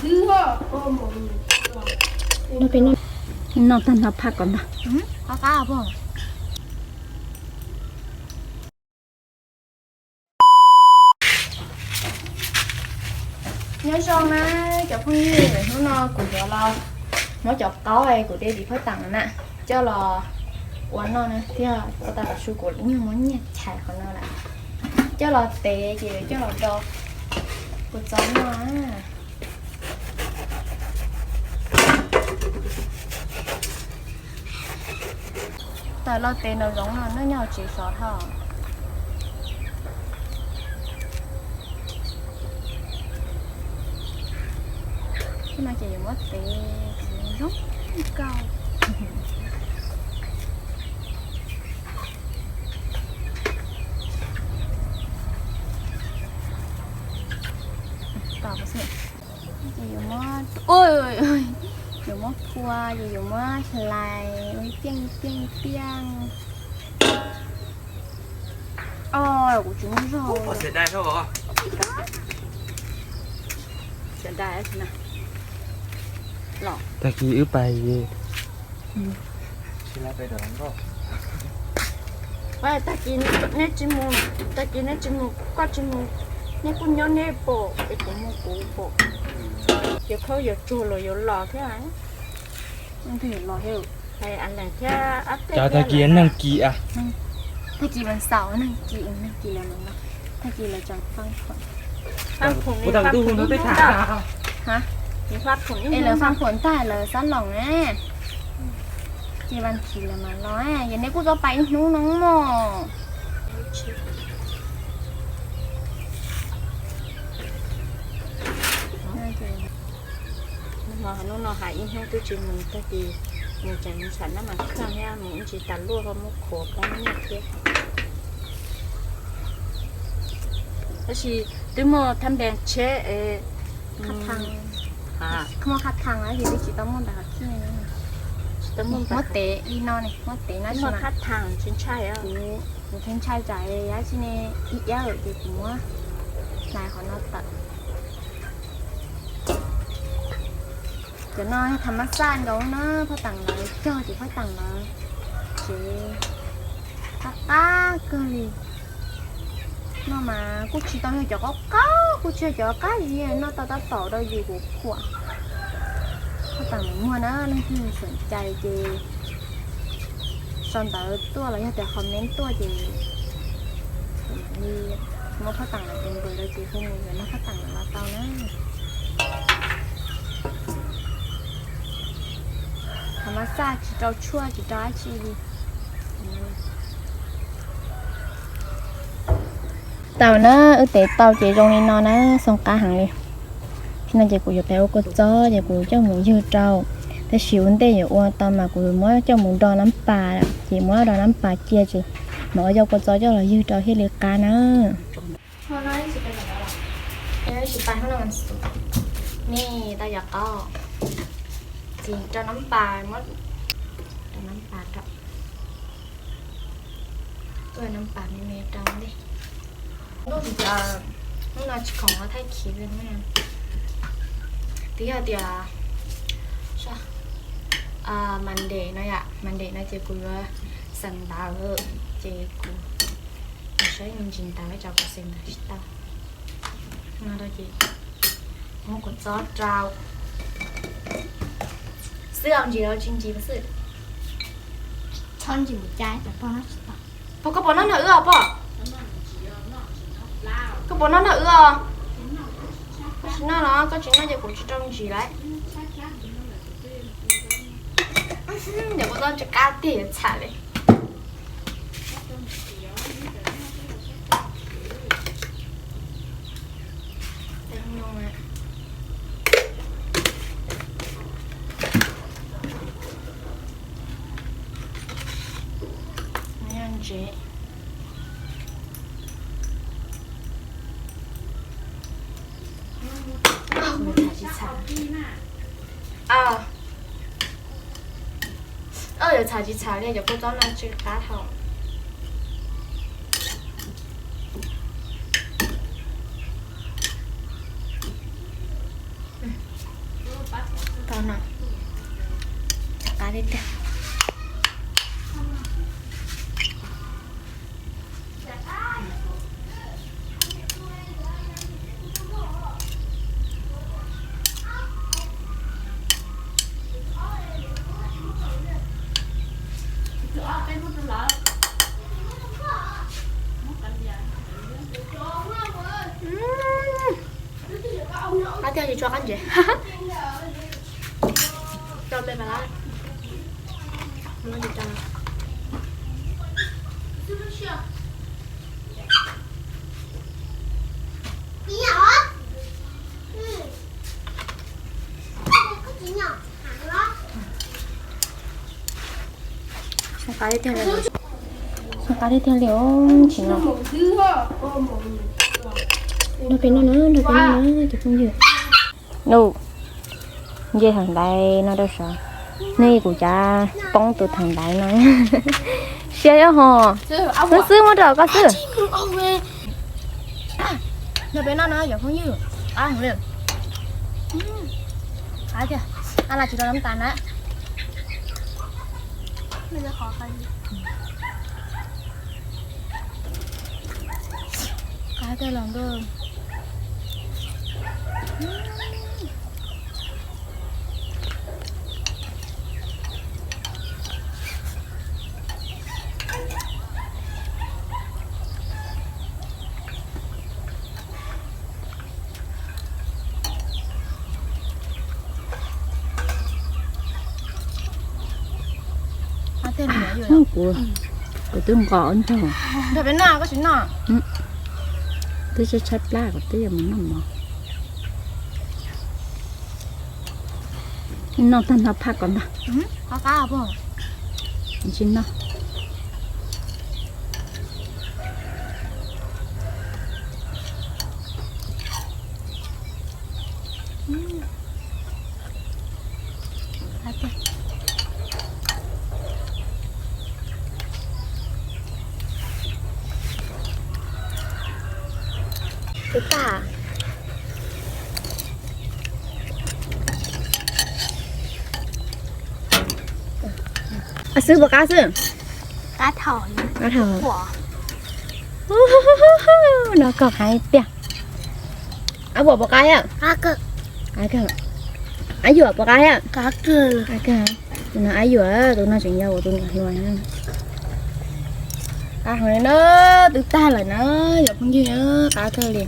Noj peb noj, noj tag nrho phaj kom ntag. Qab qab. Nyob zoo na cov phooj ywg, hnub no kuv yuav los muab cov qaub kuv de tim phab tas na coj los ua noj na thiab. Ua tas tas su kuv nyuag muab nyiaj chais qhov no lawm, coj los tev ces coj los do kua txob noj. Tawm los tev nraum zoov no, noj nyob hauv tsev sov dhau. Thiab no ces yuav muab tev zoo nkauj. Tom xwb. Ces yuav muab, yuav muab phua ces yuav muab hlais ua tiaj tiaj tiaj. O, kuv tsis muaj zog. Tag kis wb pais. Tag kis neb tsis mus, tag kis neb tsis mus, koj tsis mus, neb kuj nyob neb pom es kuv mus kuv pom. Yuav khaub yuav tsuag los yuav los thiab. Los thiab. Tag kis neeg kis a. Tag kis vas xaum neeg kis, neeg kis lawv, tag kis lawv tseem faj phoom. Faj phoom, lawv faj phoom tag lawv xab loos na. Ces vas kis lawv mam los, yog neb kuj tau pais ib hnub no mog. Hnub no hais ib hnub twb tsis mus tag kis, mus tseem mus xam nab mas kheej thiab mus ib ntsis tas luaj ho muab khuav poob nyiaj thiab. Tab sis twb muaj thab npe tsheb, muaj qhab thas, tab sis twb tsis tau muaj ntawm qhov thiaj. Muab tev li no ne, muab tev no muaj qhab thas tsis ntshai. Kuv thiaj ntshai tsam dab tsi ne, ib iab lawm ces kuv muab hlais qhov no tawm. Cov no yog tham mas xaj nkaus na, phab tas lawv cog ces phab tas lawv tsev qab qab kawg li. Noj mas kuj tsis tau yog cov qaub qaub, kuj tsis yog cov qab zis, noj tau tab tom rau yus kuv phuam. Phab tas lawv muag na, leej twg xom cai ces sau ntawv tuaj los yog tias comment tuaj ces kuv mam li muab phab tas lawv tus npawg rau ces hu mus yuav noj phab tas lawv los tau na. Tham mas xaj tsis rau tshuaj tsis rau dab tsi li. Tau na, wb tev tau ces zoo li no na, xoo qab heev li. Tib no ces kuv yuav pib ua kua txob ces kuv coj mus ywg rau, tab sis ua ntej yuav ua tau mas kuv muab coj mus do nab pas, ces muab do nab pas cia ces mam ua cov kua txob coj los ywg rau thiaj li qab na. Nej tau yog qaub, txiv rau nab pas, muab rau nab pas rau, tuaj nab pas me me rau ntej. Hnub no tsis khoom ua thaij khiv li. Twb yog tias Monday no yom, Monday no ces kuv yuav xeem ntawv, ces kuv saib me ntsis ntawv ib tsam kuv xeem ntawv tsis tau. No rau ces muab kua txob rau xwb, ntsis los tsis ntsis xwb. Txhob ntsis mus cai, pog koj puas noj noj wb os pog? Koj puas noj noj wb os? Koj tsis noj los koj tsis noj ces kuv tsis rau ntsis lawm. Ntawm kua txob tsis qab tiag yuav txham li. Yuav txham tsis txham li, cov kua txob no tsis qab hau. Qab tiag tiag. Qab tiag, tsis tso qab ntsev. Tso me pas lab. Soj qab tiag tiag li, soj qab tiag tiag li os, tsis no. Nrog peb noj na, nrog peb noj na cov phooj ywg. Nub, nce thaum ntaiv no rau sav, nej kuv cav poob tus thaum ntaiv no. Siab ib hos, xwb xwb muab rau koj xwb. Nrog peb noj na cov phooj ywg, qab heev li. Qab tiag, qab los tsis rau nab tas na. Qab tiag los nkauj. Kuv, kuv twb nqos ntag. Twb tshaib tshaib plab kuv twb yuav mus noj mov. Noj tag nrho phaj kom ntag. Tsis noj. Twb tag. Xwb puas qab xwb? Qab dhau. No koj qab tiag. Ab Vuam puas qab thiab? Ab Yuam puas qab thiab? Tus no Ab Yuam, tus no tseem yog tus niam hluas. Qab heev li na, twb tag lawm na, cov phooj ywg, qab kawg li.